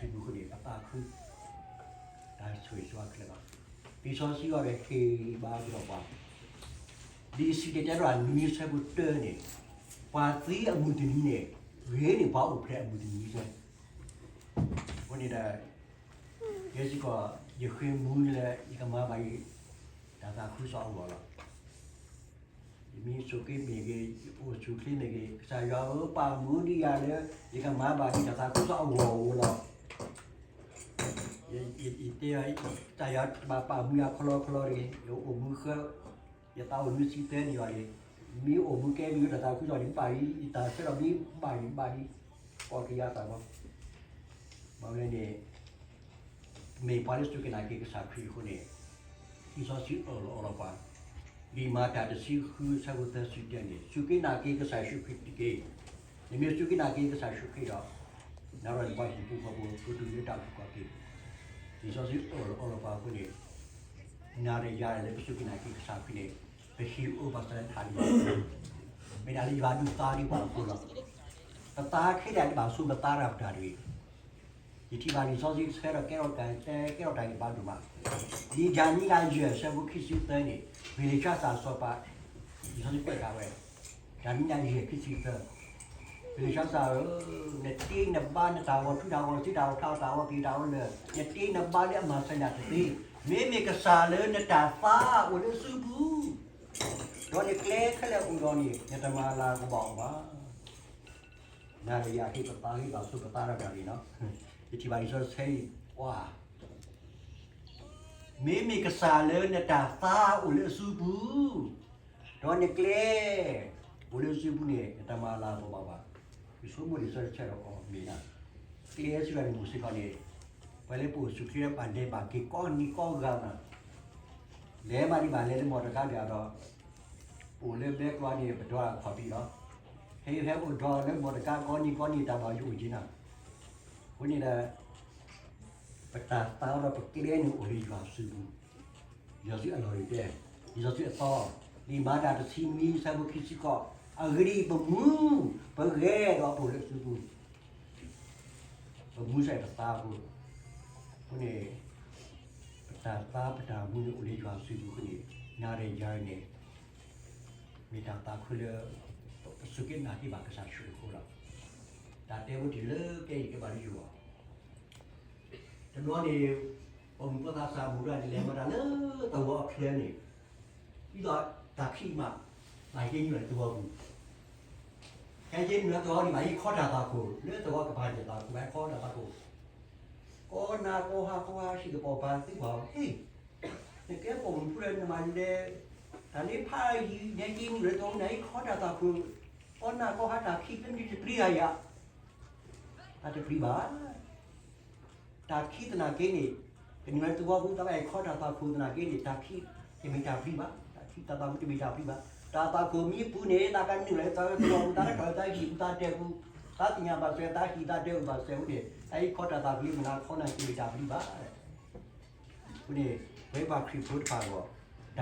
ပသးခုအဃိန့ၣ် ပသးခု တၢ်ဆိၣ်ဂ့ၤဆိၣ်ဝါခဲလၢာ်လီၤ. လံာ်စီဆှံအံၤဟ့ၣ်ဘၣ်ကဒီးပှၤ, ဒ်စံၣ်တဲၤတဲလီၤနွံဆၢဖိတၢန့ၣ်, ပှၤသံအမုၢ်တနွံန့ၣ်, ဂ့ၤန့ၢ်ပှၤအိၣ်ဖျဲၣ်အမုၢ်တနွံလီၤ. အဃိန့ၣ်ဒီး ယဲစ့ၢ်ကီး ယဃ့မူလၢယကမၤဘၣ်အံၤ တၢ်သးခုကစီၣ်အဂီၢ်လီၤ. ယမ့ၢ်ဆိးက့မ့ၢ်ဂ့ၤ, ယအိၣ်ဆူၣ်ချ့မ့ၢ်ဂ့ၤ, ကစၢ်ယွၤဧၢ, ပာ်မူဒံးယၤလၢ ယကမၤဘၣ်ဒံး တၢ်သးခုကစီၣ်အဂီၢ်ဧိၤလီၤ. ယတဲ, ကစၢ်ယွၤတဘၣ်ပာ်မူယၤခီလီခီလီတဂ့ၤ, ယအိၣ်မူဃၢ, ယသးအိၣ်မူဆံသၢနံၣ်အံၤန့ၣ်, မ့ၢ်အိၣ်မူကဲမ့ၢ် တၢ်သးခုကစီၣ်န့ၣ် ဘၣ်အံၤ, ယတၢ်ဆၢထီၣ်မ့ၢ်ဘၣ်အံၤဘၣ်ဒံး, ကီၢ်က့ၤယၤသးဘီ, ဘၣ်မနုၤလဲၣ်န့ၣ် မ့ၢ်ပှၤလၢစူၢ်က့ၤနာ်က့ၤကစၢ်ခရံာ်အဃိန့ၣ်, လံာ်စီဆှံအၢၣ်လီၤအီလီၤပှၤ, လံာ်မၤတၢ်တဆံဃုဆၢဖိသၢဆံတၢန့ၣ်, စူၢ်က့ၤနာ်က့ၤကစၢ်ယ့ၣ်ၡူးခရံာ်တက့ၢ်. နမ့ၢ်စူၢ်က့ၤနာ်က့ၤကစၢ်ယ့ၣ်ၡူးခရံာ်ဒီး, နၤဒီးနပှၤဟံၣ်ဖိဃီဖိ ကဒိးန့ၢ်တၢ်အုၣ်က့ၤခီၣ်က့ၤ, လံာ်စီဆှံအၢၣ်လီၤအီလီၤပှၤအဃိန့ၣ်, နၤဒီးယၤလၢပစူၢ်က့ၤနာ်က့ၤကစၢ်ခရံာ်န့ၣ်, ပဟံၣ်အိၣ်ဘၣ်ဆၣ်လၢထးလံ, မ့ၢ်ဒၣ်လၢယွၤဒုးသါဒံးပှၤအဃိလီၤ. ပသါခဲဒၣ်တဘၣ်ဆိပသါတၢ်ပတၢ်တဂ့ၤ ယထံၣ်ဘၣ်လံာ်စီဆှံဆၢထီၣ်ကဲထီၣ်တၢ် ကဲထီၣ်တၢ်ဂ့ၢ်ဘၣ်ဒိၣ်မး, လံာ်ဒၤနံးယ့ၣ်အဆၢဖိခံဆံသၢန့ၣ်, ဘ့လ်ၡါစၢ်စီၤပၤ, လံာ်စီဆှံကွဲးဃာ်ဝဲ, ဒၤနံးယ့ၣ်ခံဆံသၢ, ဘ့လ်ၡါစၢ်ဧၢ, နတ့နဘါ နတၢ်ဂီၤထူတၢ်ဂီၤ စ့တၢ်ဂီၤထူတၢ်ဂီၤ က့ၤတၢ်ဂီၤလၢာ်, နတ့နဘါလၢအမၤစၢၤနၤတသ့, မ့မ့ၢ်ကစၢ်လၢနတၢ်သါအိၣ်လၢအစုပူၤ, ဒီးနကျဲခဲလၢာ်အိၣ်ဒီးန့ၣ် နတမၤလၤကဘီၤအီၤဘၣ်. နၤဒီးယၤဟ့ၣ်ပသါ ဟ့ၣ်ဘၣ်ဆိပသါတၢ်ပတၢ်တဂ့ၤနီၤ, ယထံၣ်ဘၣ်လံာ်စီဆှံအံၤ, ပှၤ မ့မ့ၢ်ကစၢ်လၢနတၢ်သါအိၣ်လၢအစုပူၤ, ဒီးနကျဲ အိၣ်လၢအစုပူၤန့ၣ် နတမၤလၤကဘီၤဘၣ်. ယဆိကမိၣ်လံာ်စီဆှံဆၢထီၣ်အီၤမ့ၢ်ဒၣ်, ကျဲစံးဘၣ်န့ၣ် မိၢ်စ့ၢ်ကီးန့ၣ်, ပှၤလၢပအိၣ်ဆူၣ်ချ့ဘၣ်ဒဲးဘၣ်က့ၤကိးနံၤကိးဂၤမး, လဲၤမးဒံးဘၣ် လဲၤလၢမီၢ်တကါဒၣ်ဒီး အိၣ်လၢဘဲကျီန့ၣ် ပဒွးခီၣ်ဘံၣ်လီၤ, ဟဲဟဲအိၣ်ဒီးလၢမီၢ်တကါကိးနံၤကိးနံၤ တၢ်ဘၣ်ယိၣ်အိၣ်က့ၤနၤ, အဃိန့ၣ်ဒီး ပတၢ်သါဒီးပကျဲန့ၣ်အိၣ်လၢယွၤစုပူၤ, လံာ်စီဆှံအလီၢ်အိၣ်တဲ, လံာ်စီဆှံအသီ, လံာ်မၤတၢ်တဆံနွံဆၢဖိခံဆံဃိး, အဂ့ၢ်ဒ်အံၤ ပမူ, ပဂဲၤဒီးပအိၣ်လၢစုပူၤ, ပမူစ့ၢ်ပသါအဃိ, အဃိန့ၣ် ပတၢ်သါပတၢ်မူန့ၣ်အိၣ်လၢယွၤစုပူၤအဃိန့ၣ်, နၤဒီးယၤန့ၣ် မ့ၢ်တၢ်သးခုလၢ ပစူၢ်က့ၤနာ်က့ၤဘၣ်ကစၢ်ယ့ၣ်ၡူးခရံာ်အဃိလီၤ. တၢ်တဲဖိတံၢ်လၢကဲအံၤကဲဘၣ်လၢယဂီၢ်, တဘျီန့ၣ် ပမုၢ်ဖိသးစၢ်မိၢ်ပှၢ်န့ၣ်လဲၤမၤတၢ်လၢသဝီအချၢန့ၣ်, ဒ်သိးတၢ်ခံးမး, ဘၣ်ဟဲနုာ်လီၤလၢသဝီပူၤ, ဟဲယဲနုာ်လီၤသဝီန့ၣ် ဘၣ်ဟဲခီတၢ်သးခိၣ်, လၢသဝီကပၤန့ၣ်တၢ်သးခိၣ် ဘၣ်ဟဲခီတၢ်သးခိၣ်, ကိးနၤကိးဟါကိးဟါ ဟံၣ်ကပီၤပၤသံကွၢ်အီၤ, ဟ့ၣ် နကဲပိာ်မုၣ်ဖိဒီး နမၤလဲၤ တၢ်လၢဖးယံၤ နဟဲက့ၤနုာ်လၢသဝီပူၤ နဟဲခီတၢ်သးခိၣ်, ကိးနၤကိးဟါ တၢ်ခံးဖဲမ့ၢ်တပျံၤဧါယၤ, တၢ်တပျံၤဘၣ်. တၢ်ခံးသနာ်က့န့ၣ်, ကနုာ်လၢသဝီပူၤ တၢ်ဘၣ်ဟဲခီတၢ်သးခိၣ်သနာ်က့န့ၣ် တၢ်ခံးတမ့ၢ်တၢ်ပျံၤဘၣ်, တၢ်ခံးတၢ်သးခိၣ်တမ့ၢ်တၢ်ပျံၤဘၣ်. တၢ်သးခိၣ်မ့ၢ်ပူၤန့ၣ် တၢ်ကနုာ်လၢသဝီပူၤ တၢ်ကထီၣ်လၢတၢ်ဟံၣ်ပူၤတၢ်တဲပူၤ, တၢ်သ့ၣ်ညါဘၣ်စဲး တၢ်ဟံၣ်တၢ်တဲအုၣ်ဘၣ်စဲးဝဲန့ၣ် တၢ်ဟဲခီတၢ်သးခိၣ်လၢမုၢ်နၤခီနၤ တမ့ၢ်တၢ်ပျံၤဘၣ်. အဃိန့ၣ် ပဝဲပှၤခရံာ်ဖိတဖၣ်အ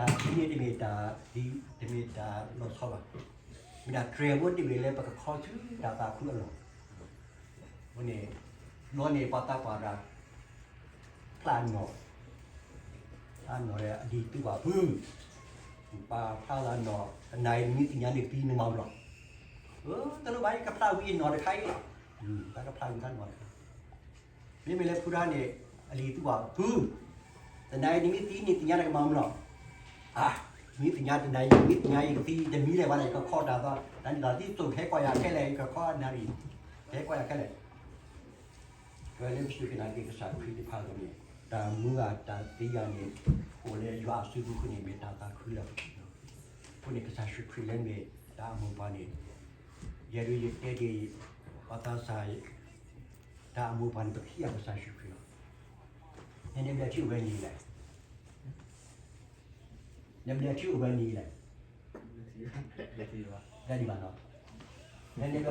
ဂီၢ်, တၢ်သံန့ၣ်တမ့ၢ်တၢ်, တမ့ၢ်တၢ်လီၤဆီဘၣ်, မ့ၢ်ဒၣ်တြဲၤဖိတမ့ၢ်လၢပကခီဆူတၢ်သးခုအလီၢ်. အဃိန့ၣ်, ဘျီန့ၣ်ပှၤသးပှၢ်တဂၤ ဖျါနီၣ်, ဖျါနီၣ်ဒီးအလံၤသူၣ်ဘၣ်ဖု, ပှၤဖျါလၢနီၣ် တနၤအံၤနမ့ၢ်သ့ၣ်ညါန့ၣ် ကသံနမၤဘျီၣ်, တလိၣ်ဘၣ် ယကဖျါဝံၤအနီၣ်တခါအံၤ, တၢ်ကဖျါဝံၤတၢ်နီၣ်တခါ မ့မ့ၢ်လၢဖုဒါန့ၣ် အလံၤသူၣ်ဘၣ်ဖု, တနၤအံၤနမ့ၢ်သံန့ၣ် သ့ၣ်ညါန့ၣ်ကမၤမလီၤ, အါ, မ့ၢ်သ့ၣ်ညါတနၤအံၤ မ့ၢ်သ့ၣ်ညါအံၤကသံတမံၤလၢၤဘၣ်န့ၣ် ကခီတၢ်သး, တၢ်န့ၣ်ဒီးသံသိၣ်ဟဲကွၢ်ယၤခဲလၢာ် ကခီအနၣ်ရံၣ်, ဟဲကွၢ်ယၤခဲလၢာ်. ပဝဲလၢပစူၢ်က့ၤနာ်က့ၤကစၢ်ခရံာ်တဖၣ်အဂီၢ်န့ၣ် တၢ်မူဂၤတၢ်သံဂၤန့ၣ် အိၣ်လၢယွၤအစုပူၤအဃိန့ၣ် မ့ၢ်တၢ်သးခုလၢပခံးလီၤ. အဃိန့ၣ် ကစၢ်ယ့ၣ်ၡူးခရံာ်လၢမ့ၢ်တၢ်အမိၢ်ပှၢ်န့ၣ်, ယဲဒၣ်ယတဲက့ၤ ပှၤသးစၢ် တၢ်အမိၢ်ပှၢ်န့ၣ် ပကဟံးအီၤကစၢ်ယ့ၣ်ၡူးခရံာ်လီၤ. နဘျၢထံအိၣ်ဝဲနံၤလဲၣ်, နဘျၢထံအိၣ်ဝဲနံၤလဲၣ်, ဒ်ဘၣ်နီၤ, နဘျၢထံအိၣ်ဝဲ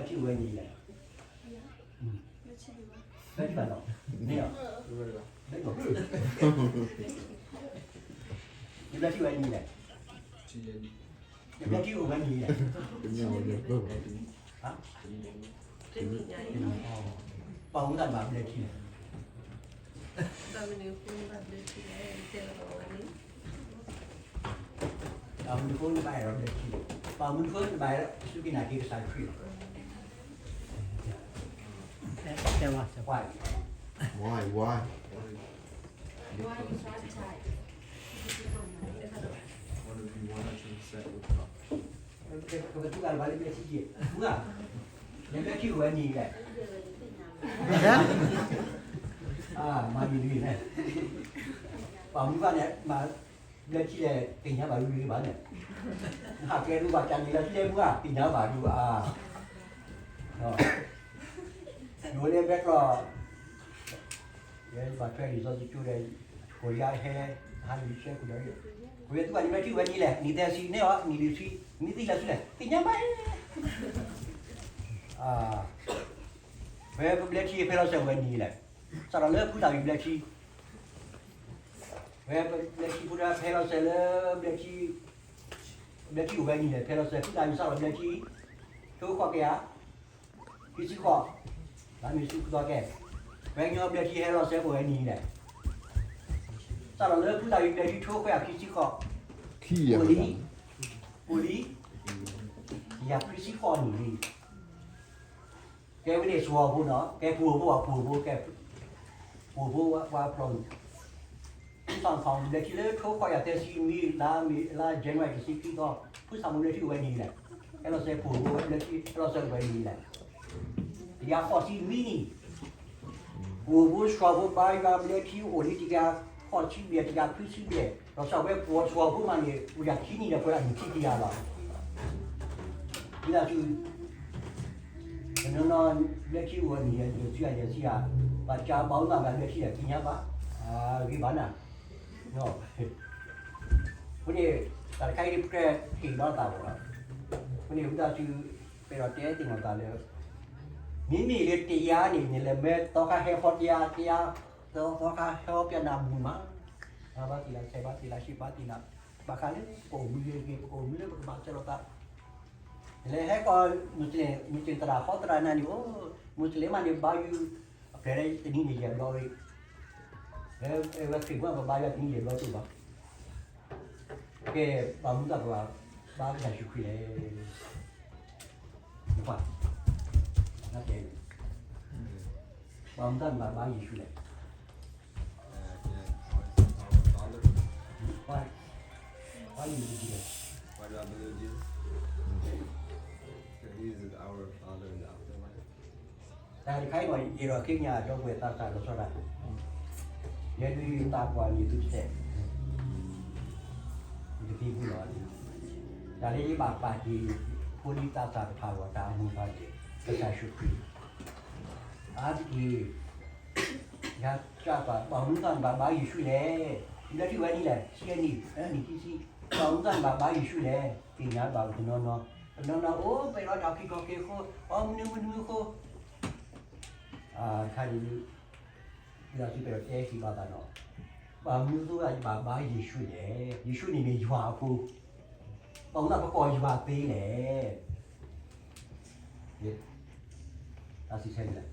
နံၤလဲၣ်, ဒ်ဘၣ်နီၤ, မ့ၢ်, နဘျၢထံအိၣ်ဝဲနံၤလဲၣ်, နဘျၢထံအိၣ်ဝဲနံၤလဲၣ်, ပှၤမူသးဘၣ်ဘျၢထံလဲၣ် ဘၣ်မနုၤအဃိနဘၣ်ဘျၢထံလဲၣ်, တဲလီၤဝဲန့ၣ်. ဘၣ်မနုၤအဃိနဘၣ်အဲၣ်ဒိးဘျၢထံလဲၣ်, ဘၣ်မနုၤအဃိနဘၣ်စူၢ်က့ၤနာ်က့ၤကစၢ်ခရံာ်လီၤ. Why? Why? Why? Why you so uptight? Want to be one hundred percent with God. ပကတူၢ်ဘၣ်လၢဘျၢထံက့ၤ, မုၢ်ဧၢ, နဘျၢထံအိၣ်ဝဲနံၤလဲၣ်. မၤနံၤနံၤန့ၣ်, ပှၤမုၢ်ဘၣ်န့ၣ် မၤဘျၢထံလဲၣ် သ့ၣ်ညါဘၣ်ဒိဘၣ်န့ၣ်, နဟးကျဲဒိဘၣ်တၢ်န့ၣ်လၢထံလဲၣ်မုၢ်ဧၢ သ့ၣ်ညါဘၣ်ဒိဧါ. ယိၤလၢဘဲကျီၢ် ယဘၣ်ထွဲလံာ်စီဆှံကၠိဒီး ကိးယါဟဲ ဟးလူၤဆဲကူဒီး ကိးဝဲတူၢ်ဘၣ်နဘျၢထံဝဲနံၤလဲၣ်, နံၤသၢဆံန့ၣ်အီၤ နံၤလွံၢ်ဆံ, နံၤသံလၢဆံလဲၣ် သ့ၣ်ညါဘၣ်. ဖဲပဘျၢထံဖဲလီၤစဲၤဝဲနံၤလဲၣ်, စးထီၣ်လၢဖုသၣ်ဝံၤဘျၢထံ, ဖဲပဘျၢထံဖုသၣ်ဖဲလီၤစဲၤလၢဘျၢထံ, ဘျၢထံအိၣ်ဝဲနံၤလဲၣ်, ဖဲလီၤစဲၤဖုသၣ်ဝံၤစးထီၣ်ဘျၢထံ, ထိခွီကယၤ ခံဆံဃိး, လၢမ့ၢ်ဆူၣ်ကသီကဲ, ပှၤကညီဘျၢထံဟဲလီၤစဲၤပဝဲနံၤလဲၣ်, စးထီၣ်လၢဖုသၣ်ဝံၤဘျၢထံထိခွဲးယၤခံဆံဃိး, အိၣ်လံ, အိၣ်လံ, ယၤခံဆံဃိးနံၣ်လံ. ကဲဝဲန့ၣ်စှီၤဖိနီၤ, ကဲပှိၤဖိအပှိၤဖိ, ကဲပှိၤဖိပှၤဖျီၣ် ဖုသၣ်မုၣ်ဘျၢထံလၢထိခွီယၤသၢဆံမံၤ လါမ့ၤ လါ January တဆံခံသီ, ဖုသၣ်မုၣ်ဘျၢထံအိၣ်ဝဲနံၤလဲၣ်, ဟဲလီၤစဲၤပှိၤဖိဝဲဘျၢထံ ဟဲလီၤစဲၤအိၣ်ဝဲနံၤလဲၣ်, တကယၤဃိးဆံမံၤနံၤ, ပှိၤဖိစှီၤဖိဘါယွၤဘျၢထံအိၣ်လံတကယၤဃိးဆံဘျဲၣ် တကယၤခွံဆံဘျဲၣ်, ဒီးစးဝဲပှိၤစှီၤဖိမးန့ၣ် အိၣ်ယၤခံနံၣ်ဒီးပှဲၤအနံၣ်ခံကယၤလီၤ. ဝံသးစူၤ တနီၤနီၤ ဘျၢထံအိၣ်အနံၤ ယဲၢ်ဆံယဲၢ်ဆံဧါ, ဘၣ်ကးဘၣ်အိၣ်မးဘၣ်ဘျၢထံဒီးသ့ၣ်ညါဘၣ်, ဂ့ၤဘၣ်နၤ, အဃိန့ၣ် တၢ်တခါအံၤပကြၢးဟ့ၣ်လီၤသးလီၤ, အဃိန့ၣ် ဝံသးစူၤ ပအဲၣ်ဒိးတဲသ့ၣ်နီၣ်သးလၢ မ့မ့ၢ်လၢတယါန့ၣ် နလဲၤမ့ၢ်သီခါဟဲဃီတယါ တယါ သီခါဟဲဃီပျၢ်နၤမုာ်မး, ဘၣ်သ့ၣ်လၢဆဲး ဘၣ်သ့ၣ်လၢဆံး ဘၣ်သ့ၣ်လၢ ဘၣ်ဃးလၢပအိၣ်မူဂ့ၤဂ့ၤ ပကအိၣ်မူလၢပကဘၣ်ဆဲးလီၤသး, နလဲၤဟဲကီၢ် Muslim သရၣ်ဃီသရၣ်နၤန့ၣ် အိၣ် Muslim မးန့ၣ် ဘါယွၤ အဖျဲၣ်လၢတနံၤန့ၣ်ယဲၢ်ဘျီဝံၤ, ဝဲခရံာ်ဖိပဘါယွၤတနံၤယဲၢ်ဘျီတအိၣ်ဘၣ်, ကဲ ဘၣ်မနုၤသးပဘၣ်ဘါကစၢ်ယ့ၣ်ၡူးခရံာ်လဲၣ်, ဘၣ်မနုၤသးပဘၣ်ဘါယ့ၣ်ၡူးလဲၣ်. Why? Why you need to do that? Why do I believe Jesus? Because he's our Father in the afterlife. တၢ်တခါအံၤမ့ၢ် ယအဲၣ်ဒိးဃ့ကညးဒီပုၢ်ဝဲၢ်သးစၢ်လီၤဆီဒၣ်, ယဲဒုးယသးပှၢ်န့ၣ်သုတတဲ, ယတသံဘူးလီၤ, တၢ်လၢယဘၣ်ပာ်တ့ၢ် ဖိဒံသးစၢ်တဖၣ်အဂီၢ် တၢ်အိၣ်မူတဖၣ်န့ၣ် ကစၢ်ယ့ၣ်ၡူးခရံာ် အါတက့ၢ် ယကစၢ်ပှၤ ဘၣ်မနုၤသးနဘၣ်ဘါယ့ၣ်ၡူးလဲၣ်, ဘျၢထံဝဲနံၤလဲၣ်, ဆံအနံၣ် အနံၣ်ခံဆံ, ဘၣ်မနုၤသးနဘၣ်ဘါယ့ၣ်ၡူးလဲၣ်, သ့ၣ်ညါဘၣ်ပတနီၤနီၤ, ပနီၤနီၤအိၣ်ပဲာ်ဒီးတၢ်ဖံးခီၣ်က့ၤအဃိ, အီ မနုၤမနုၤအဃိ, တခါန့ၣ် ဒ်သိးသုပဲာ်ဒီးတဲဟ့ၣ်ဘၣ်သးနီၤ, ဘၣ်မနုၤအဃိယဘၣ်ဘါယ့ၣ်ၡူးလဲၣ်, ယ့ၣ်ၡူးန့ၣ်မ့ၢ်ယွၤအဖိ, ဘၣ်မနုၤပကိးယွၤသ့လဲၣ်. တၢ်စံးဆၢလဲၣ်,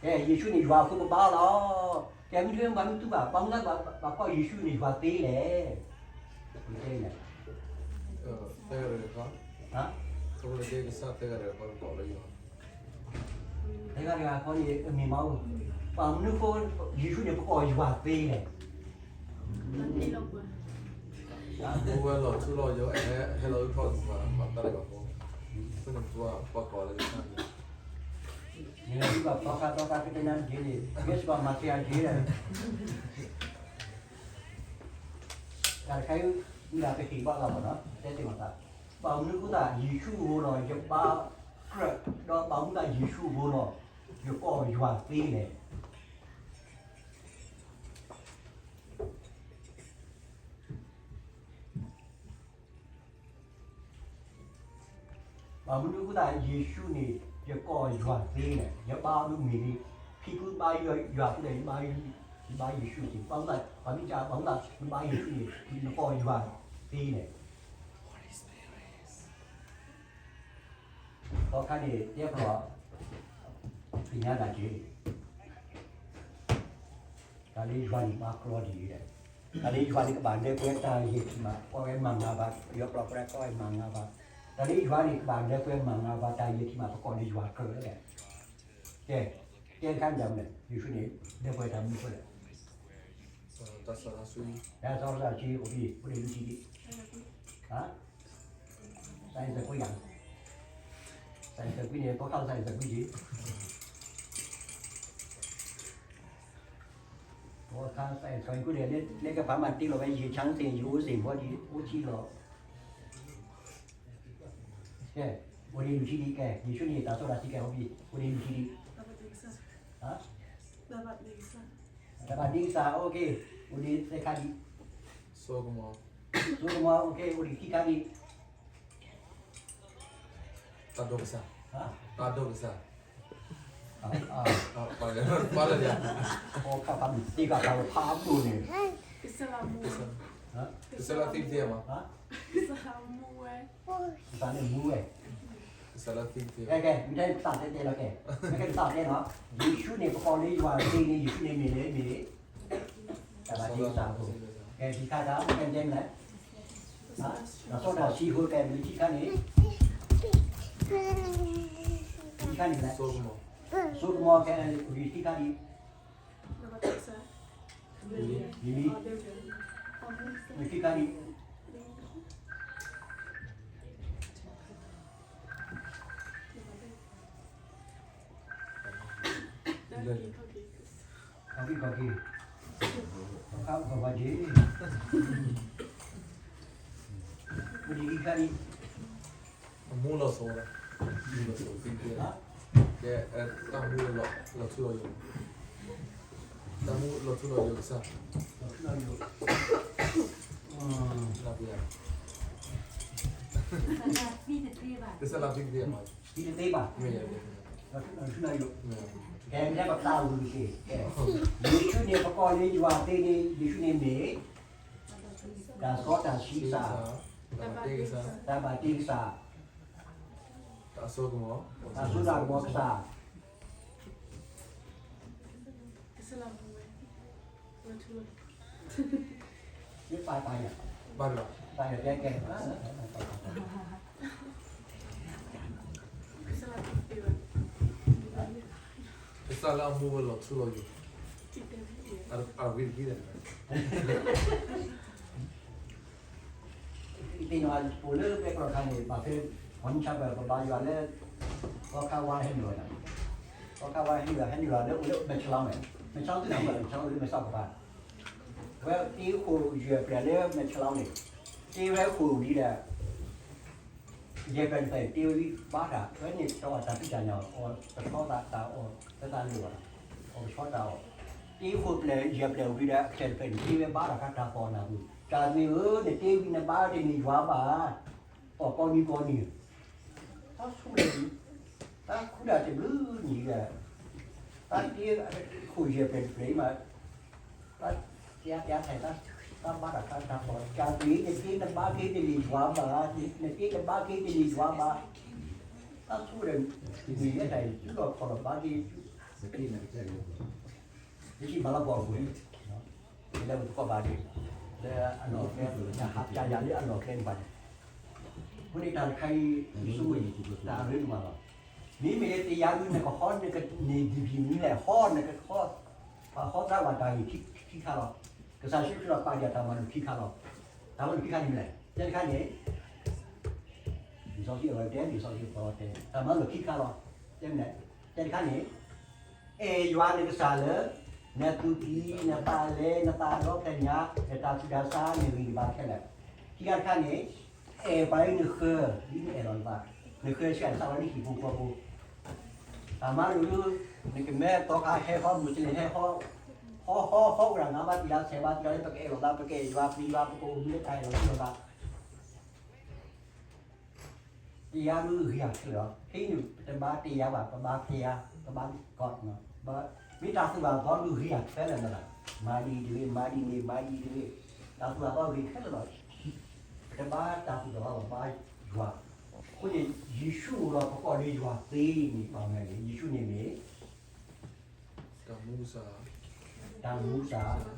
ကဲ ယ့ၣ်ၡူးန့ၣ်ယွၤအဖိပဘါလီၤ, ကဲမ့ၢ်ဘၣ်မနုၤတူၢ်ဘၣ် ဘၣ်မနုၤဘၣ်ကိးယ့ၣ်ၡူးန့ၣ်ယွၤသ့လဲၣ်. တဲလဲၣ်, သၢဂၤတဂၤခီ, သၢဂၤတဂၤခီန့ၣ် အမ့ၢ်မၤအိၣ်, ဘၣ်မနုၤအဃိ ယ့ၣ်ၡူးန့ၣ်ပကိးယွၤသ့လဲၣ်. ဝဲလီၤထူလီၤယိာ် ဟဲလီၤအုၣ်ထီၣ်တပှၤ ပှၤတၢ်တဂၤဃီ, ဖဲန့ၣ်ပှၤပှၤကိးလၢကစၢ်ယွၤ, နလဲၤဘၣ်သီခါသီခါ ကတဲနၤတက့ၢ်န့ၣ် ယဲစ့ၢ်ကီးမၤစၢၤယၤက့ၢ်ဒီး တၢ်တခါအံၤ မ့ၢ်ဒၣ်ပဟ့ၣ်ဘၣ်သးမ့ၢ်နီၤ တဲသ့ၣ်မၤသး, ဘၣ်မနုၤအဃိသတး ယ့ၣ်ၡူးအဃိဒီး ယဘါကြၢး ဒီးဘၣ်မနုၤသတးယ့ၣ်ၡူးအဃိဒီး ယကိးယွၤသ့လဲၣ်. ဘၣ်မနုၤအဃိသတး ယ့ၣ်ၡူးန့ၣ် ယကိးယွၤသ့လဲၣ်, ယဘါဒိၣ်မုၢ်ဂ့ၤ, ဖံဖုဘါယွၤ ယွၤသ့ဒီး ယဘါယ့ၣ်ၡူးသ့, ဘၣ်မနုၤသတး ပှၤမ့ၢ်က ဘၣ်မနုၤသတး ယဘါယ့ၣ်ၡူးန့ၣ် နကိးယွၤသ့လဲၣ်. သီခါန့ၣ် တဲပလီၢ် သ့ၣ်ညါတၢ်က့ၤ, တၢ်လၢယွၤန့ၣ်ဘၣ်ကျီဒ်လဲၣ်. တၢ်လၢယွၤန့ၣ်ကဘၣ်လၢပှဲၤတၢ်ယဲၢ်ထံၣ်မး ပကိးဝဲမၤငါးပါး, ယွၤကျိာ်ပှဲၤကိးဝဲမၤငါးပါး. တၢ်လၢယွၤန့ၣ်ကဘၣ်လၢပှဲၤမၤငါးပါး တၢ်ယဲၢ်ထံၣ်မး ပကိးလၢယွၤကျိာ်လဲၣ်. ကဲ, ကဲတခါန့ၣ် ယ့ၣ်ၡူးန့ၣ် လၢပှဲၤတၢ်မူခိၣ်လဲၣ်. တၢ်စီတၢ်ဆှံ, အိၣ်ဒံး အိၣ်ဒံးလွံၢ်ထံၣ်ဒံး. ဟါ, သးအံၤသကွံာ်ယၤ, သးအံၤသကွံာ်န့ၣ် ပှၤခါသးအံၤသကွံာ်က့ၤ ပှၤခါသးအံၤသကွံာ်န့ၣ် လၢကပၤမၤတ့လီၤဝဲ ယံာ်ဆၢသ့ၣ် ယံာ်အိၣ်သ့ၣ် ဘီဒံး အိၣ်ထံလီၤ. ကဲ, အိၣ်ဒံးလွံၢ်ထံၣ်ဒံး ကဲ, ယ့ၣ်ၡူးန့ၣ် တၢ်စီတၢ်ဆှံကဲ အိၣ်ဒံး အိၣ်ဒံးလွံၢ်ထံၣ်ဒံး. ဟါ, တၢ်ဘၣ်ဒ့ကစၢ်, အိၣ်က့ၤ, အိၣ်ဒံးသၢခါဒံး. စိကမီၤ, စိကမီၤ အိၣ်က့ၤ, အိၣ်ဒံးခံခါဒံး. တၢ်ဒိးကစၢ်, ဟါ, တၢ်ဒိးကစၢ်, ပှၤလၢယၤ, ပှၤခါဖးမုၢ်သ့ၣ်ကဖးလၢဖးဘိန့ၣ်, ကစၢ်လၢမူဝဲ, ကစၢ်လၢသံတ့ၢ်မး, ကစၢ်လၢမူဝဲ, ကစၢ်လၢသံတ့ၢ်, ကဲ, မ့ၢ်တၢ်သးတဲတဲလီၤကဲ, မ့ၢ်ကဲတၢ်သးတဲနီၤ, ယ့ၣ်ၡူးန့ၣ် ပကိးလၢယွၤသ့န့ၣ် ယ့ၣ်ၡူးန့ၣ်မ့ၢ်လၢမ့ၢ် တၢ်ဘၣ်တ့ကစၢ်အဃိ, ကဲ ခံခါတၢ် ကဲမ့ၢ်လဲၣ်, တၢ်စီတၢ်ဆှံအဃိ ကဲမ့ၢ်ခံခါန့ၣ်, ခံခါန့ၣ်လဲၣ်, စိကမီၤ ကဲ အိၣ်ဒံးခံခါဒံး, လံၤလံၤ, မ့ၢ်ခံခါဒံး. ခီၣ်က့ၤခီၣ်က့ၤ, ခီၣ်ခါခီၣ်ဝါက့ၤ, အိၣ်ဒံးခံခါဒံး, အမူလီၤစိၤ, မူလီၤစိၤသ့ၣ်တဖၣ်, ကဲ, တၢ်မူလီၤထူလီၤယိာ်, တၢ်မူလီၤထူလီၤယိာ်ကစၢ်, လီၤထူလီၤယိာ်, ကစၢ်လၢသံတသ့ဘၣ်, သံတသ့ဘၣ်, လီၤထူလီၤယိာ်, ကဲ မ့ၢ်ပသးဝံၤတက့ၢ်, ယ့ၣ်ၡူးန့ၣ် ပကိးလၢယွၤသ့န့ၣ် ယ့ၣ်ၡူးန့ၣ်မ့ၢ် တၢ်စီတၢ်ဆှံကစၢ်, တၢ်ဘၣ်တ့ကစၢ်, တၢ်စိတၢ်ကမီၤကစၢ်, မ့ၢ်ပာ်တၢ်ယၤ, ပာ်တၢ်ယၤကဲကဲ, ကစၢ်လၢအမူဝဲလီၤထူလီၤယိာ်, အဂ့ၢ်တက့ၢ်န့ၣ် သ့ၣ်နီၣ်ပှၤလၢပဲတြီခါန့ၣ် ဘၣ်ဖဲ ဟီၣ်နံၣ်ဆၣ်ပှဲၤ ပဘါယွၤလၢ သီခါဝါဟဲနုာ်လီၤ, သီခါဝါဟဲနုာ်လီၤ ဟဲနုာ်လီၤလၢအိၣ်လၢမဲာ်ဆလီန့ၣ်, မဲာ်ဆလီသ့ၣ်နီၣ် မဲာ်ဆလီလၢမဲာ်ဆၣ်ကပၤ, ဝဲတ့ဃိာ်ယဲၢ်ပျဲၢ်လၢမဲာ်ဆလီန့ၣ်, တ့ဝဲဃိာ်ဝံၤဒီး ယဲၢ်ပျဲၢ်တဖျၢၣ်န့ၣ် တ့ဝဲဘါတၢ်, ဝဲန့ၣ်တၢ်အီၣ်တၢ်ဖံးတၢ်ညၣ် အီၣ်ကဆီသးတၢ်အီၣ် သတးလိာ်ဘၣ်, အီၣ်ကဆီတၢ်အီၣ်, တ့ဃိာ်ပျဲၢ်ယဲၢ်ပျဲၢ်ဝံၤဒီး အဖျဲၣ်တဖျၢၣ်န့ၣ် တ့ဝဲဘါတၢ်ခါတၢ်ပီၣ်နၢ်ပူၤ, တၢ်မ့ၢ်ဧၢ နတ့ဝံၤနဘါတန့ၢ်ယွၤဘၣ်, ပီၣ်ကီနံၤကီနံၤ, တၢ်ဆိကမိၣ်, တၢ်ခူၣ်ဒၣ်တဘျုးနံၤဒီး, တၢ်တ့ဃိာ်ယဲၢ်ပျဲၢ်တဖျၢၣ်အံၤမး တၢ်တဲတဲထဲ တၢ်ဘါတၢ်ခါတၢ်ပီၣ် ကၢ်ပျ့ၤ နတ့နဘါက့ၤတန့ၢ်ယွၤဘၣ်, နတ့နဘါက့ၤတန့ၢ်ယွၤဘၣ်, တၢ်ဆိကမိၣ်ဒီး တမ့ၢ်လၢတၢ်အံၤ စုလီၢ်ခီၣ်လီၢ်ဘါက့ၤ, ယထံၣ်ဘၣ်လၢပှၤပူၤန့ၣ် လၢပသကိးဘၣ်ဒံး လၢအလီၢ်ကျဲ ယဟးပျးယၤလၢအလီၢ်ကျဲန့ၣ်ဘၣ်န့ၣ်, အဃိန့ၣ်တၢ်တခါအံၤ ယဆိကမိၣ် တၢ်အရ့ဒိၣ်မးလီၤ. မ့မ့ၢ်လၢတယါဒုး နကဟီ နကန့ၢ်ဒံးဘံၣ်မံၤလဲၣ် ဟီ နကဟီ, ပှၤဟီသရၣ်ဝဲတၢ်ဂ့ၢ်ခံခါလီၤ. ကစၢ်ယ့ၣ်ၡူးခရံာ်ပာ်ဒံးတၢ်မၤလိာ်ခံခါလီၤ. တၢ်မၤလိာ်ခံခါန့ၣ်မနုၤလဲၣ်, တၢ်တခါန့ၣ် လံာ်စီဆှံအဝဲတဲ လံာ်စီဆှံအဝဲတဲ တၢ်မၤလိာ်ခံခါလီၤ. တဲမနုၤလဲၣ်, တၢ်တခါန့ၣ် အဲၣ်ယွၤနကစၢ်လၢ နသူၣ်ကံၢ် နသးလဲ နသးဒီဖျၢၣ်ညါ နတၢ်ဆူးတၢ်ဆါ နဂံၢ်နဘါခဲလၢာ်. ခံခါတခါန့ၣ် အဲၣ်ပှၤလၢနဃၢၤ ဒ်နအဲၣ်လီၤနသး, နဃၢၤဆှၢနသးလၢနဟံၣ်ဖိဃီဖိ. တၢ်မၤလိာ်ဒုး နကမၢသီခါဟဲဟီ မူးစလ့ၣ်ဟဲဟီ, ဟီဟီဟီဝဲဒၣ် နဘါသံလၢဆဲးဘါသံလၢ ပကအဲၣ်လိာ်သး ပကအဲၣ်ယွၤ ပကအဲၣ်ယွၤ ပကအိၣ်မူလၢတၢ်အဲၣ်လိာ်သး တယါဒုးဂ့ၤအခဲလၢာ်လီၤ. ဖဲအံၤန့ၣ် ပတဘါတယါဘၣ်, ပဘါဖဲယါ, ပဘါကီး, မ့ၢ်တၢ်သူၣ်ဘၣ်သီဒုးဂ့ၤအခဲလၢာ်လီၤ. မၤဒ်အံၤတဂ့ၤ, မၤဒ်န့ၣ်, မၤဒ်အံၤတဂ့ၤ, တၢ်သူၣ်ဘၣ်သီဂ့ၤခဲလၢာ်လီၤ. ပတဘါတၢ်သူၣ်ဘၣ်သီဘၣ်, ဘါယွၤ. အဃိန့ၣ် ယ့ၣ်ၡူးအိၣ်ဒီးပကိးလၢယွၤသ့န့ၣ် ဘၣ်မနုၤလဲၣ်, ယ့ၣ်ၡူးန့ၣ်မ့ၢ် တၢ်မူကစၢ်, တၢ်မူကစၢ်, တၢ်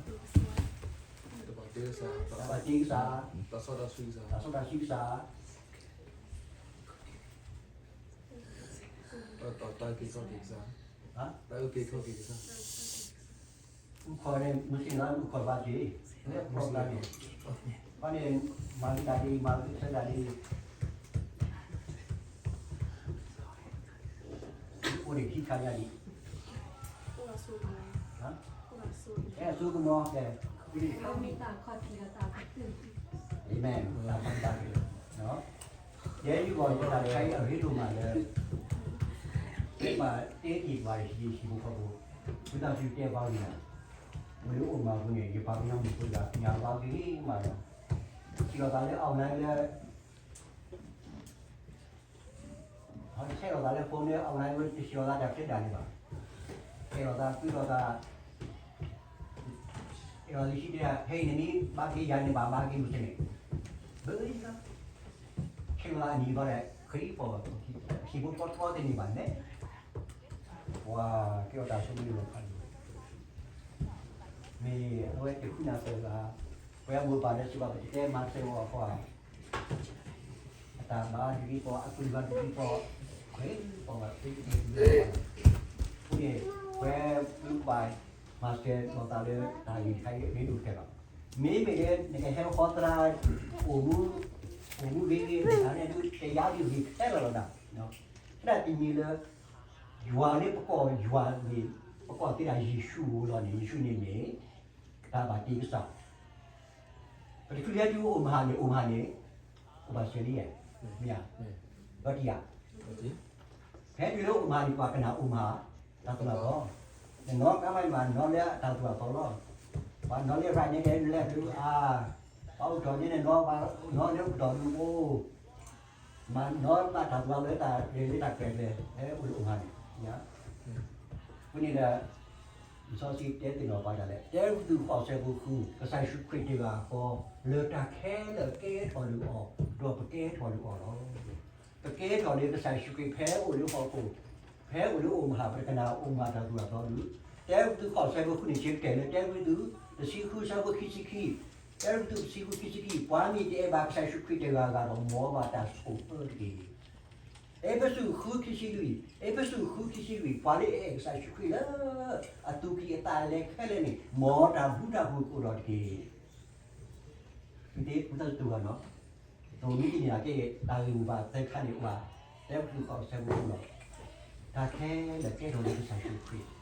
ဘၣ်တ့ကစၢ်, တၢ်ဘၣ်တ့ကစၢ်, တၢ်စီတၢ်ဆှံကစၢ်, တၢ်စီတၢ်ဆှံကစၢ်, တၢ်အုၣ်က့ၤခီၣ်က့ၤကစၢ်, တၢ်အုၣ်က့ၤခီၣ်က့ၤကစၢ်, အုၣ်ခီၣ်န့ၣ် မုၢ်ဆ့ၣ်လါအုၣ်ခီၣ်ဘၣ်က့ၤ, လၢပျီၣ်ဘၣ်န့ၣ်, ဘၣ်န့ၣ် မၤက့ၤတၢ်ဒ်အံၤ မၤက့ၤဆၢတၢ်ဒ်အံၤ အိၣ်န့ၣ်ခံခါညါဒံး, ဟဲအစိကမီၤ, အၤမ့ၣ်, တၢ်ခီၣ်တၢ်, ယဲယဂီၢ်ယတၢ်ခဲအံၤအရ့ဒိၣ်မးလၢ ပမ့ၢ်တဲက့ၤပှၤဟံၣ်ဖိဃီဖိ, ဝံသးစူၤတဲပှၤဂ့ၤ, မ့ၢ်အိၣ်မးအဃိန့ၣ် ယပှၤကညီမုၣ်ဖိတဂၤ ပှၤကညီဘၣ်ဂ့ၤမးလီၤ, ထံၣ်လိာ်သးလၢ online လၢ ဆဲးလိာ်သးလၢ phone လၢ online ဝဲ တဆံးလိာ်သးတၢ်ဖျဲဒၣ်န့ၣ်ဘၣ်, ဆဲးလိာ်သး ကွံလိာ်သး, အဲၣ်လိာ်သးလံ ဟဲအံၤန့ၣ် ဘၣ်က့ၤယၤန့ၣ်ဘၣ် ဘၣ်က့ၤမုၢ်ဆ့ၣ်န့ၣ်, ဘၣ်ဆဲးလိာ်သးအနံၤဘၣ်ဒီး ခရံာ်ဖိ, ဟံၣ်ဖိဃီဖိတန့ၢ်ဘၣ်လဲၣ်, ပှၤကဲထီၣ်တၢ်ဆိကမိၣ်လီၤဖးဒိၣ်, မ့ၢ်အဝဲတဃုနၢ်ပၢၢ်ဘၣ်, ပဝဲမိၢ်ပၢ်လၢစ့ၢ်ကီး ပတတဲမၤစၢၤအီၤအဃိဧါ, အတၢ်ဘါဒ်သိး အကလုၢ်ဘၣ်ဒ်သိး, ပှၤ, အဃိန့ၣ် ပဝဲမုၢ်ပၢ် မၤစၢၤလိာ်သးလၢတၢ်ဂ့ၢ်တခါအံၤ မ့ၢ်ဒိၣ်ကတၢၢ်လီၤ. မ့မ့ၢ်လၢနကဟဲဃီသရၣ် အိၣ်မူ, အိၣ်မူဂ့ၤဂ့ၤ တခါန့ၣ်ဒုး တယါဒုးဂ့ၤခဲလၢာ်လီၤဒၣ်, သရၣ်တမံၤလၢ ယွၤလၢပကိးယွၤန့ၣ် ပကိးသ့ဒၣ်ယ့ၣ်ၡူးအဃိလီၤန့ၣ် ယ့ၣ်ၡူးန့ၣ်မ့ၢ် တၢ်ဘၣ်တ့ကစၢ် ပတချုးလၢဒုးအိၣ်မဟါန့ၣ် အိၣ်မဟါန့ၣ် အိၣ်ဘၣ်စၢၤလံ, မ့ၢ်ဧါ, ဒီးတယါ, ဖဲဒုးလၢအိၣ်မဟါန့ၣ် ပှၤကနၣ်အိၣ်မဟါ တၢ်သူၣ်လၢ်သီ, နနီၢ်ကါမးမးနီၢ်လၢတၢ်သူၣ်လၢ်သီလီၤ, ပှၤနီၢ်လၢရၤန့ၣ်ကဲလဲၣ်ဒုးအါ, ပှၤအိၣ်ကတီၢ်န့ၣ်နီၢ်, နီၢ်လၢအိၣ်ကတီၢ်ဒုးအိၣ် မၤနီၢ်ဘၣ်တၢ်သူၣ်လၢတၢ်ရဲၣ်လၢတၢ်ကျဲၤကျဲၤ ဟဲအိၣ်လၢအိၣ်မဟါန့ၣ်, အဃိန့ၣ်ဒီး လံာ်စီဆှံတဲသ့ၣ်နီၣ်ပှၤဒၣ်လဲာ် တဲဝံသးစူၤဃိးဆၢဖိဃု, ကစၢ်ယ့ၣ်ၡူးခရံာ်တဂၤဃီ လၢတၢ်ခဲလၢာ်ကဲထီၣ်လၢအီၤ, ဒီးပကဲထီၣ်လၢအီၤလီၤ. ပကဲထီၣ်လၢကစၢ်ယ့ၣ်ၡူးခရံာ်ဖဲအိၣ်လၢဟီၣ်ခိၣ်, ဖဲအိၣ်လၢအိၣ်မဟါ ပတကနၣ်အိၣ်မဟါတၢ်သူၣ်လၢ်သီဒုး, တဲဝံသးစူၤဃိးဆၢဖိဃုန့ၣ် ကဲကတၢၢ်လၢတဲဝံသးစူၤ တဆံဃုဆၢဖိခံဆံခံ, တဲဝံသးစူၤတဆံဃုခံဆံခံ, ပှၤမ့ၢ်တအဲၣ်ဘၣ်ကစၢ်ယ့ၣ်ၡူးခရံာ်တဂၤဂၤဒီး မ်ဘၣ်တၢ်ဆိၣ်အၢတက့ၢ်. အ့းဖ့းစူးဃုခံဆံလွံၢ်, အ့းဖ့းစူးဃုခံဆံလွံၢ်, ပှၤလၢအအဲၣ်ကစၢ်ယ့ၣ်ၡူးခရံာ်လၢ အသူၣ်ကံၢ်အသးလဲၤခဲလၢာ်န့ၣ် မ်တၢ်ဘျုးတၢ်ဖှိၣ်ကအိၣ်ဒီးတက့ၢ်. သုတတူၢ်ဘၣ်နီၤ, သိးမ့ၢ်သ့ၣ်ညါက့ၤ တၢ်ဂ့ၢ်မိၢ်ပှၢ်သၢခါန့ၣ် ပှၤတဲပသူၣ်ဃီးစဲးဖိလီၤ. တၢ်ခဲလၢာ်ကဲထီၣ်လၢကစၢ်ယ့ၣ်ၡူးခရံာ်,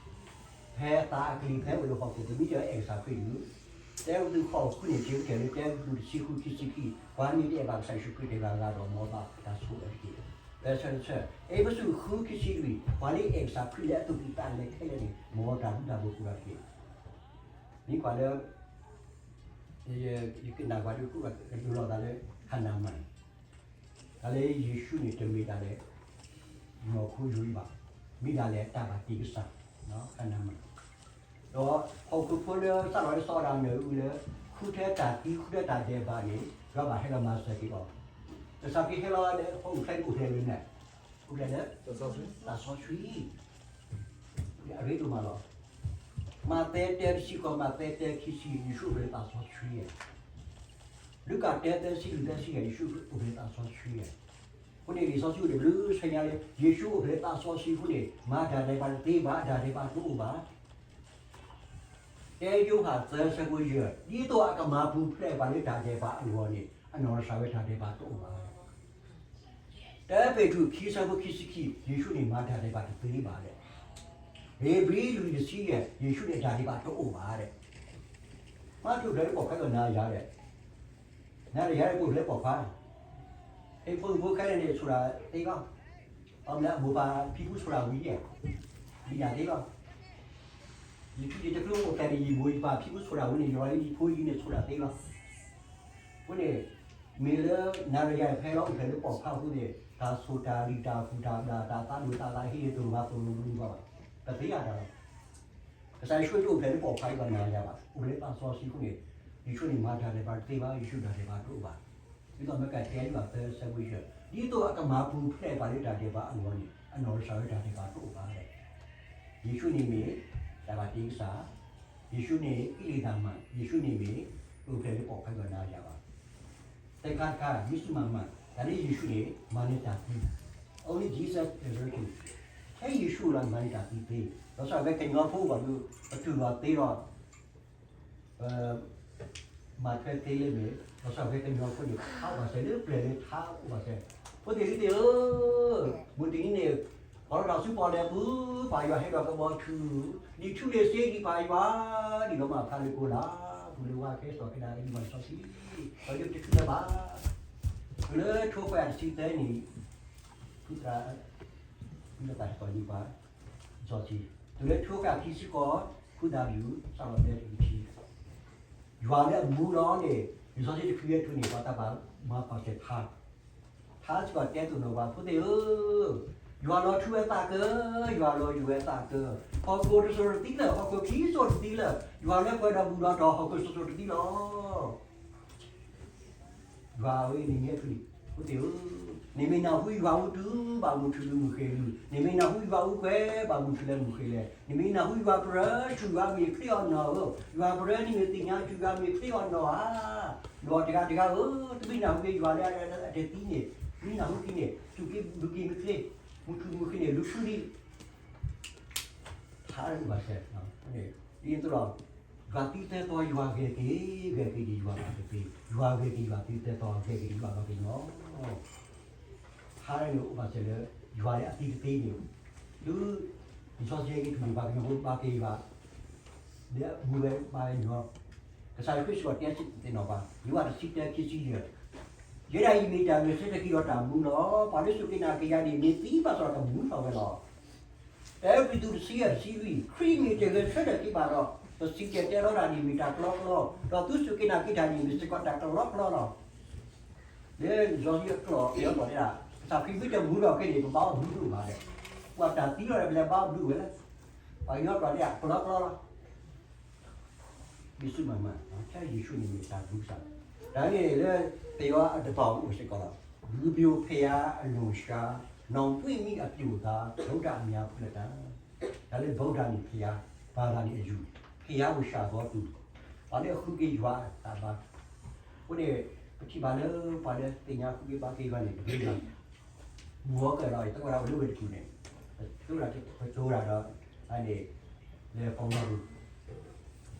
ဖဲအသးအကလံၤဖဲအိၣ်လၢဟီၣ်ခိၣ် ပမ့ၢ်တအဲၣ်ကစၢ်ခရံာ်ဒုး, တဲပသူၣ်ဃီးဃုန့ၣ် ကဲကတၢၢ်လၢတဲပသူၣ်တဆံဃုခံဆံခံ, ပှၤမ့ၢ်တအဲၣ်ဘၣ်ကစၢ်ယ့ၣ်ၡူးခရံာ်တဂၤဂၤဒီး မ်ဘၣ်တၢ်ဆိၣ်အၢတက့ၢ်. တဆၢတဆၢ, အ့းဖ့းစူးဃုခံဆံလွံၢ်, ပှၤလၢအအဲၣ်ကစၢ်ခရံာ်လၢအသူၣ်ကံၢ်သးလဲၤခဲလၢာ်န့ၣ် မ်တၢ်ဘျုးတၢ်ဖှိၣ်ကအိၣ်ဒီးတက့ၢ်. မ့ၢ်ကွၢ်လၢ ယကနၣ်ကွၢ်ဒုး ကဒုးလိာ်သးလၢ ဟၤနၤမၣ်, တၢ်လၢယ့ၣ်ၡူးန့ၣ် တမ့ၢ်ဒၣ်လဲာ် နီၢ်ခိယိၤအံၤဘၣ်, မ့ၢ်ဒၣ်လဲာ်တၢ်ဘၣ်တ့ကစၢ်, ဟၤနၤမၣ်, ဒီးဟီၣ်ခိၣ်ဖိလၢစးထီၣ်လၢစီၤအၤဒၣ်မုၣ်အုၣ်လၢ ဃုထၢတၢ်သံဃုထၢတၢ်ဒဲးဘးန့ၣ် ယွၤဘၣ်ဟဲလီၤမၤစၢၤက့ၤအီၤ, ကစၢ်ခရံာ်ဟဲလီၤလၢဟီၣ်ခိၣ်ချၢန့ၣ်အိၣ်ဖျဲၣ်လၢန့ၣ်, အိၣ်ဖျဲၣ်လၢ သးစီဆှံ, အရ့ဒိၣ်မးလီၤ. မးသဲတၢတဆံဃိး မးသဲတၢခံဆံ ယ့ၣ်ၡူးအိၣ်ဖျဲၣ်လၢသးစီဆှံဧါ, လူၤကၣ်တၢသၢဆံလွံၢ်သၢဆံယဲၢ် ယ့ၣ်ၡူးအိၣ်ဖျဲၣ်လၢသးစီဆှံဧါ, အဃိန့ၣ် လံာ်စီဆှံအိၣ်တဘျုးဆၢညါလၢ ယ့ၣ်ၡူးအိၣ်ဖျဲၣ်လၢသးစီဆှံအဃိန့ၣ် မၤတၢ်ဒဲးဘးတသ့ဘၣ်, တၢ်ဒဲးဘးတအိၣ်ဘၣ် တဲယိၤဟၣ်သၢဆၢဖိယဲၢ်, ဒ်သိးအကမၤပူၤဖျဲးပှၤလၢတၢ်ဒဲးဘးအဂီၢ်န့ၣ် အနီၢ်ကစၢ်ဝဲတၢ်ဒဲးဘးတအိၣ်ဘၣ်. တၢပ့းတရူးခံဆၢဖိခံဆံခံ, ယ့ၣ်ၡူးန့ၣ်မၤတၢ်ဒဲးဘးတသ့ဘၣ်ဒီး, ဧ့ၤဘြံၤလွံၢ်တဆံယဲၢ်, ယ့ၣ်ၡူးန့ၣ်အတၢ်ဒဲးဘးတအိၣ်ဘၣ်ဒီး, မ့ၢ်တအိၣ်ဖျဲၣ်လၢပိာ်ခွါဒီးနၤယၤဒီး, နၤဒီးယၤဒီးတအိၣ်ဖျဲၣ်လၢပိာ်ခွါ, ဟဲဖိမုၣ်ဖိခဲလၢာ်န့ၣ်ဆိၣ်တၢ်သ့လီၤ. အမ့ၢ်လၢအမိၢ်ပၢ်ဖံဖုဆိၣ်တၢ်ဝံၤယဲၢ်, ဒ်ယၤသ့လီၤ. ယဖံယတချုးအိၣ်ဖျဲၣ်န့ၣ် ယမိၢ်ယပၢ်ဖံဖုဆိၣ်တၢ်ဝံၤန့ၣ် ယွၤလၢယဖိယလံၤန့ၣ်ဆိၣ်တၢ်သ့လီၤ. အဃိန့ၣ် မ့ၢ်လၢနၤဒီးယၤဖဲလီၤအိၣ်ဖျဲၣ်လၢပိာ်ခွါအဃိန့ၣ် တၢ်ဆိၣ်တၢ်လံၣ်တၢ်ကူၣ်တၢ်ဘျၣ် တၢ်သးဒိၣ်သးသးဟ့ၣ်တလိၣ်ဘၣ်သိၣ်လိလိဘၣ်ဘၣ်, တသ့အါတၢ်လီၤ. ကစၢ်ယ့ၣ်ၡူးတအိၣ်ဖျဲၣ်လၢပိာ်ခွါဒီးနၤယၤဘၣ်, အိၣ်ဖျဲၣ်လၢသးစီဆှံအဃိန့ၣ် ယ့ၣ်ၡူးန့ၣ်မၤတၢ်ဒဲးဘးတသ့ဘၣ်, ယ့ၣ်ၡူးတၢ်ဒဲးဘးတအိၣ်ဘၣ်. ဒ်သိးမ့ၢ်ကတဲယိၤဟၣ်သၢဆၢဖိယဲၢ်, ဒ်သိးအကမၤပူၤဖျဲးပှၤလၢတၢ်ဒဲးဘးအဂီၢ်န့ၣ် အနီၢ်ကစၢ်ဝဲတၢ်ဒဲးဘးတအိၣ်ဘၣ်ဒီး, ယ့ၣ်ၡူးန့ၣ်မ့ၢ် တၢ်ဘၣ်တ့ကစၢ်, ယ့ၣ်ၡူးန့ၣ် အ့ၣ်လိာ်သးမး, ယ့ၣ်ၡူးန့ၣ်မ့ၢ် အိၣ်ဖျဲၣ်လၢပိာ်ခွါယွၤနၤယၤဘၣ်. တခါတခါ မ့ၢ်ဆူၣ်မးမး, တၢ်လၢယ့ၣ်ၡူးန့ၣ် မၤန့ၢ်တၢ်သံ, Only Jesus is working. ထဲယ့ၣ်ၡူးလီၤ မၤန့ၢ်တၢ်သံသ့, ဒီးစးဝဲကညီဖိဘၣ်ဒိ ပတူၢ်ဘၣ်သ့ဒီး ပ မၤထွဲသ့လၢမ့ၢ် လီၤဆီၣ်ထွဲကညီဖိန့ၣ် ထါအိၣ်ဘၣ်စဲးလၢပျၢၤလၢထါအိၣ်ဘၣ်စဲး, ဖိသ့ၣ်လံၤသ့ၣ်ဧၢ, မုၢ်တနံၤန့ၣ် ပှၤလီၤတၢ်ဆူပီၣ်လဲၣ်ပူၤ ပၢ်ယွၤဟဲဒီးကဘီထူ, ဒ်ထူလၢစ့ဒံးပၢ်ယွၤ, ဒ်လီၤမၢ်ဖးလၢကိလၢ်, ပူၤလၢဝါခဲစီၣ်ခဲဒၣ်အံၤမၤလၢစီဆှံ, ပှၤဒိၣ်တထူလၢၤဘၣ်. တုၤလၢထိခွဲးတဆံသၢနံၣ် ဖုသရၣ် ဖုသရၣ်ဟဲသီၣ်ညံပှၤ စီဆှံ, တုၤလၢထိခွဲးခံဆံဃိး ဖုသရၣ်ယူၤ စးထီၣ်ဘျဲတဆံ, ယွၤလၢအမူလီၤန့ၣ် လံာ်စီဆှံတဖုယဲၢ်ထူန့ၣ် ပှၤတၢ်ဘၣ်မၤပာ်စၢၤထါ, ထါစ့ၢ်ကီးတဲသ့ၣ်နီၣ်ပှၤ ဖိသ့ၣ်ဧၢ, ယွၤလီၤထူဝဲသးကၢ, ယွၤလီၤယိာ်ဝဲသးကၢ, ဟီၣ်ခိၣ်တစိၤတသံလၢာ်, ဟီၣ်ခိၣ်ခံစိၤတသံလၢာ်, ယွၤလၢပှဲၤဒီးဘူၣ်ဒီးတီၢ် ဟီၣ်ခိၣ်စိၤစိၤတသံလီၤ. ယွၤဝဲန့ၣ်မ့ၢ်အထူန့ၣ် ဖိသ့ၣ်ဧၢ, နမ့ၢ်နၢ်ဟူယွၤအူတူၢ် ဘၣ်မုၢ်ထူၣ်လၢမုၢ်ဃ့ၢ်လံ, နမ့ၢ်နၢ်ဟူယွၤအူကွဲး ဘၣ်မုၢ်ထူၣ်လၢမုၢ်ဃ့ၢ်လဲၣ်, နမ့ၢ်နၢ်ဟူယွၤပရၢ ဆူယွၤမ့ၢ်ချ့အီၤနီၢ်ဧၢ, ယွၤပရၢနမ့ၢ်သ့ၣ်ညါဆူယွၤမ့ၢ်ချ့အီၤနီၢ်ဧါ, ဒီးတဂၤတဂၤဧၢ, တမ့ၢ်နၢ်ဟူက့ၤယွၤလၢအတသံန့ၣ်, မ့ၢ်နၢ်ဟူက့ၤန့ၣ် သူၣ်က့ၤဘုက့ၤမ့ၢ်ချ့, မုၢ်ထူၣ်မုၢ်ဃ့ၢ်န့ၣ် လူၤဆူလံ ထါအိၣ်ဘၣ်စဲး, ဒ်သိးဒီး ယွၤသံသၢသီ ယွၤဂဲၤက့ၤ, ဂဲၤက့ၤဒ်ယွၤဘၣ်ကသ့, ယွၤဂဲၤက့ၤယွၤသံသၢသီ ဂဲၤက့ၤဒ်ယွၤဘၣ်ကညီ, ထါန့ၣ်အိၣ်ဘၣ်စဲးလၢ ယွၤလၢအသံတသ့န့ၣ်, တုၤ လံာ်စီဆှံဟဲက့ၤထူၣ်န့ၣ် ပှၤကညီဖိဘၣ်က့ၤယွၤ လၢအမူဝဲဘၣ်ညီ, ကစၢ်ယ့ၣ်ၡူးခရံာ်စ့ၢ်ကီးတဲစ့ၢ်သ့ၣ်နီၣ်ပှၤ, ယိၤဟၣ်တဆံတၢခံဆံယဲၢ်, ယဲဒၣ်အံၤမ့ၢ်တၢ်ဂဲၤဆၢထၢၣ်က့ၤဒီးတၢ်မူလီၤ. ပှၤလၢစူၢ်က့ၤနာ်က့ၤယၤန့ၣ် မ့ၢ်သံဘၣ်ဆၣ်ဒီးကမူထီၣ်ဝဲလီၤ. တၢ ပ့းတရူး တဆံယဲၢ် တဆံလွံၢ်, ခရံာ်မ့ၢ်တဂဲၤဆၢထၢၣ်က့ၤဘၣ်ဒီး ပစံၣ်တဲၤတဲလီၤတၢ်န့ၣ်မ့ၢ်တၢ်ကလီကလီ, ဒီးသုစူၢ်က့ၤနာ်က့ၤတၢ်န့ၣ် မ့ၢ်စ့ၢ်ကီးတၢ်ကလီကလီလီၤ. လၢလံာ်စီဆှံအကျိာ် တဲအီၤတဲဒၣ်, ကစၢ်ခရံာ်မ့ၢ်တမူထီၣ်ခဲအံၤန့ၣ် ပဘၣ်အီၣ်ဘျုးဒိၣ်မးလဲၣ်, ပှၤတၢ်သံလီၤဒီး ပလဲၤဘၣ်အီၣ်ဘျုးဝဲလဲၣ်, ပှၤကညီကျိာ်တဲဒၣ် ကလီကလီလီၤ. ယ့ၣ်ၡူးမၤမး, ထဲယ့ၣ်ၡူးန့ၣ်မ့ၢ်တၢ်မူကစၢ်, တၢ်န့ၣ်လၢ ပယီၤအတဘၣ်အိၣ်စ့ၢ်ကီးလီၤ. လူပျိုဖဲအလွန်ရှာ, နောင်ပွင့်မီးအပျိုသာ, ဗုဒ္ဓအများဖွင့်တၢ်, တၢ်လၢ ဗုဒ္ဓ န့ၣ် ဖဲ, ဘာသာ န့ၣ် အယူၢ်, ဖဲ ကို ရှာသောသူ, ပှၤလၢအဃုက့ၤယွၤအတၢ်ဘါ, အဃိန့ၣ် ပထံၣ်ဘၣ်လၢပှၤလၢသ့ၣ်ညါဃုက့ၤဘါက့ၤယွၤန့ၣ် တဂ့ၤဘၣ်, မုၢ်ဂီၤကၢၢ်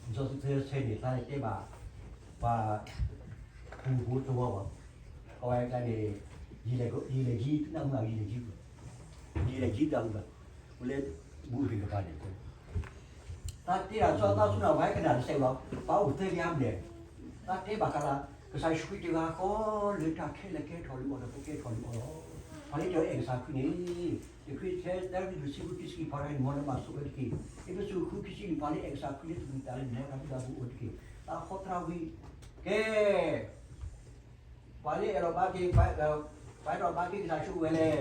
ဒီး ယသကိးဒၣ်အိၣ်လၢဝဲတပူၤန့ၣ်, ပကၠိဒၣ်ဒီး အန့ၣ် လၢပီမီၢ်ပူၤ လံာ်စီဆှံသၢဆၢန့ၣ် သးန့ၣ်တဲဘၣ် ပှၤ ပူၤဖိသဝီဘၣ်, အဝဲန့ၣ် ယလဲၤကံ သုနၢ်ဟူဘၣ် ယလဲၤကံ, ယလဲၤကံတၢ်ဟူဘၣ်, အိၣ်လၢ ဘူးရ့ၣ်ကပၤန့ၣ်, သးတဲဒၣ်စီၤသးစူၤန့ၣ် ပှၤဟဲကနၣ်တစဲးဘၣ်, ပှၤအိၣ်သၢကယၤဘျဲၣ်, သးတဲဘၣ်ဃးလၢ ကစၢ်ယ့ၣ်ၡူးခရံာ်တဂၤဃီလၢတၢ်ခဲလၢာ်ကဲထီၣ်လံအီၤဒီး ပကဲထီၣ်လံအီၤလီၤ. ပှၤလၢတအဲၣ်ကစၢ်ခရံာ်န့ၣ် ယခရံာ်တဲ တၢ ပ့းတရူး တဆံဃု ခံဆံလွံၢ် ပှၤတဂၤန့ၣ် မ်နဘၣ်ဆိၣ်အၢတက့ၢ်. အ့းဖ့းစူး ဃု ခံဆံလွံၢ် ပှၤလၢအဲၣ်ကစၢ်ခရံာ်လၢတၢ်မုာ်တၢ်ခုၣ် တၢ်လၢနံၣ်မူဒါ ဘူၣ်ဒါဘူၣ်အိၣ်တက့ၢ်. တၢ်ဃီသရၣ်ဝံၤ ကဲ ပှၤလၢအဲၣ်လီၤဘါက့ၤ ပှၤအဲၣ်လီၤဘါက့ၤကစၢ်ယ့ၣ်ၡူးဝဲလဲၣ်,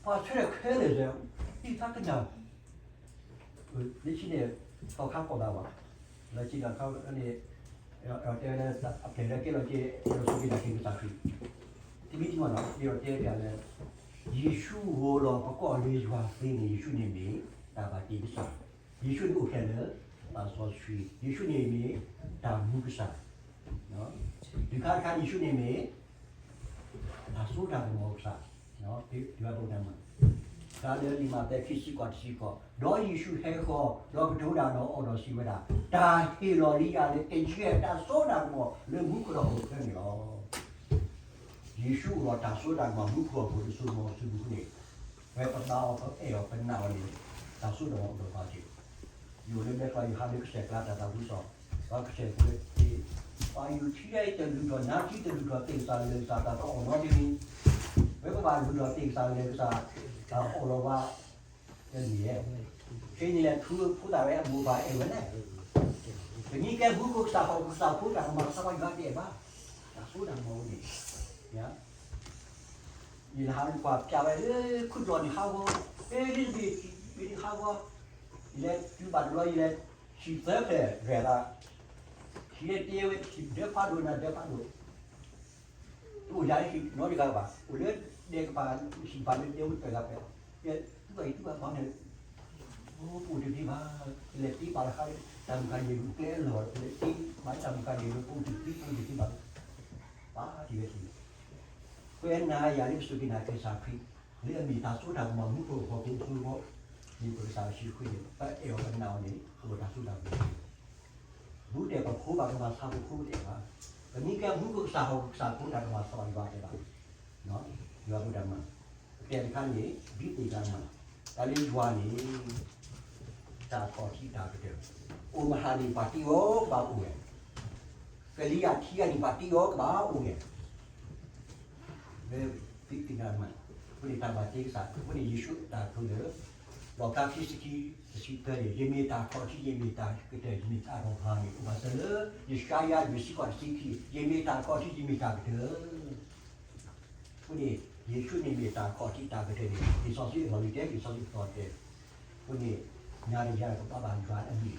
ပှၤဆၢထၢၣ်ခဲလၢာ်စ့ၢ် ဒ်သးကနၣ် လၢခံန့ၣ် သီခါကီၢ်ဘၣ်ဘၣ်, လၢခံဒီးခါန့ၣ် တဲဝဲလၢအပျဲၢ်လၢကဲလီၤက့ၤ အဲၣ်ဒိးဆိးက့ၤနာ်က့ၤကစၢ်ခရံာ်, တမံၤတမံၤလီၤ ဒီးတဲပျးလၢ ယ့ၣ်ၡူးဂီၤလီၤပကိာ်လၢယွၤသ့န့ၣ် ယ့ၣ်ၡူးန့ၣ်မ့ၢ်တၢ်ဘၣ်တ့ကစၢ်, ယ့ၣ်ၡူးန့ၣ်အိၣ်ဖျဲၣ်လၢသးစီဆှံ, ယ့ၣ်ၡူးန့ၣ်မ့ၢ်တၢ်မူကစၢ်, ဒုးခါတခါယ့ၣ်ၡူးန့ၣ်မ့ၢ် တၢ်စိတၢ်ကမီၤကစၢ်, တၢ်လၢလံာ်မးသဲ ခံဆံဃိး တဆံဃိး, ဒီးယ့ၣ်ၡူးဟဲဃီၤ ဒီးကတိၤတၢ်ဒီးအီၤဒီးစံးဝဲဒၣ်, တၢ်ဟ့ၣ်လီၤလံယၤလၢကယဲၢ်တၢ်စိတၢ်ကမီၤလၢမူခိၣ်ဒီးဟီၣ်ခိၣ်န့ၣ်လီၤ. ယ့ၣ်ၡူးအိၣ်ဒီးတၢ်စိတၢ်ကမီၤ မူခိၣ်ဟီၣ်ခိၣ်တစိၤမီၤစိၤန့ၣ်, ဖဲပဘါအီၤ ပအဲၣ်အီၤ ပနာ်အီၤန့ၣ် တၢ်စိတၢ်ကမီၤအိၣ်ဒီးပှၤက့ၤ ယအိၣ်လၢဘဲကျီ ယဟးလၢကစၢၢ်ကျါ တၢ်သးဝံစီၣ်, ဒီးကစၢၢ်ဖိလၢ ပှၤယူၤထံဒၣ်အံၤတလုၢ်ထီၣ် နါထံတလုၢ်ထီၣ် သ့ၣ်ကစၢ်လၢာ်ကစၢ်တၢ်တအီၣ်နီတမံၤ, ဝဲကဘၣ်လုၢ်ထီၣ်သ့ၣ်ကစၢ်လၢာ်ကစၢ် တၢ်အီၣ်လီၤဝဲ တမံၤလဲၣ်, ခဲအံၤန့ၣ်လဲၣ် ထူဖိသၣ်ဝဲအမိၢ်ပၢ်အဲၣ်ဝဲလဲၣ်, ပမ့ၢ်ကဲမူခိၣ်ကစၢ် ဟီၣ်ခိၣ်ကစၢ်ဖိ တၢ်ကမၤကစၢ်ပှၤယွၤတအဲၣ်ဘၣ်, တၢ်စိတၢ်ကမီၤအိၣ်န့ၣ် ယလဲၤဟးကွၢ်ပျးဝဲလၢ ခုၣ်တီၢ်န့ၣ်ဟးဂီၤ, အဲ လံတဘ့ၣ် ဘ့ၣ်န့ၣ်ဟးဂီၤ, ယလဲၤတုၤဘၣ်တဘျီ ယလဲၤဟံၣ်သၢဖျၢၣ်ရဲၣ်သး, ဟံၣ်လၢတဲဝဲ ဟံၣ်ဒၢဖးဒိၣ်နၤဒၢဖးဒိၣ်, တအိၣ်ယၤလၢဟံၣ်နီတဂၤဘၣ်, အိၣ်လၢဒဲကပၤ ဟံၣ်ပာ်လၢဒဲဝဲတဂၤဖဲ, ယဲ တူၢ်ဘၣ်အံၤတူၢ်ဘၣ်ဘၣ်န့ၣ် ပအိၣ်တသ့ဘၣ်, ပလဲၤသ့ပာ်လီၤဃာ်လၢ တၢ်မုၢ်ကၤန့ၣ် ကျဲအလီၢ်ဒီး ပလဲၤသ့ဘၣ်တၢ်မုၢ်ကၤန့ၣ်ဒီး ပအိၣ်တသ့ ပအိၣ်တသ့ဘၣ်, ပာ်တံၢ်ဝဲသ့, ပဝဲနၤယၤလၢပစူၢ်က့ၤနာ်ကစၢ်ခရံာ် လၢအမ့ၢ်တၢ်စိတၢ်ကမီၤမူခိၣ်ဟီၣ်ခိၣ်ဖိအဂီၢ်, မ့ၢ်ပကစၢ်ယ့ၣ်ၡူးခရံာ်န့ၣ် ပအဲၣ်အီၤပနာ်အီၤန့ၣ် ပအိၣ်တၢ်စိတၢ်ကမီၤ ဘူးတဲာ်ပဖိဘၣ်ကမၤဆါပဖိတဲာ်ဘၣ်, ပမ့ၢ်ကဲမူခိၣ်ကစၢ်ဟီၣ်ခိၣ်ကစၢ်ဖိတၢ်ကမၤဆါဘၣ်ယွၤတဲာ်ဘၣ်, ယွၤဖိတၢ်မၤ, ပတဲတခါန့ၣ် ဒ်သိးယွၤမၤ, တၢ်လၢယွၤန့ၣ် တၢ်ခီၣ်ထံးတၢ်ကတၢၢ်, အိၣ်မဟါန့ၣ်ပှၤတ့အီၤကဘၣ်အိၣ်ဝဲ, ကလံၤယၤထံဂၤန့ၣ်ပှၤတ့အီၤကဘၣ်အိၣ်ဝဲ လၢဖံတံနၤမး, အဃိန့ၣ်တၢ်ဘၣ်တ့ကစၢ်, အဃိန့ၣ်ယ့ၣ်ၡူးအတၢ်ကတိၤလၢ လီၣ်ဖျါခံဆံခံ တဆံသၢန့ၣ် ယမ့ၢ်တၢ်ခီၣ်ထံး ယမ့ၢ်တၢ်ကတၢၢ် ယမ့ၢ်တၢ်ကမၤန့ၣ် အိၣ်ဘၣ်စၢၤလၢ ယၡါယၤ လွံၢ်ဆံဃိး တဆံခံ, ယမ့ၢ်တၢ်ခီၣ်ထံး ယမ့ၢ်တၢ်ကတၢၢ် အဃိန့ၣ် ယ့ၣ်ၡူးန့ၣ်မ့ၢ်တၢ်ခီၣ်ထံးတၢ်ကတၢၢ်န့ၣ် လံာ်စီဆှံအလီၢ်လံၤတဲ လံာ်စီဆှံအသီတဲ, အဃိန့ၣ် နၤဒီးယၤကဘၣ်ဘၣ်ယွၤအမံၤအသီ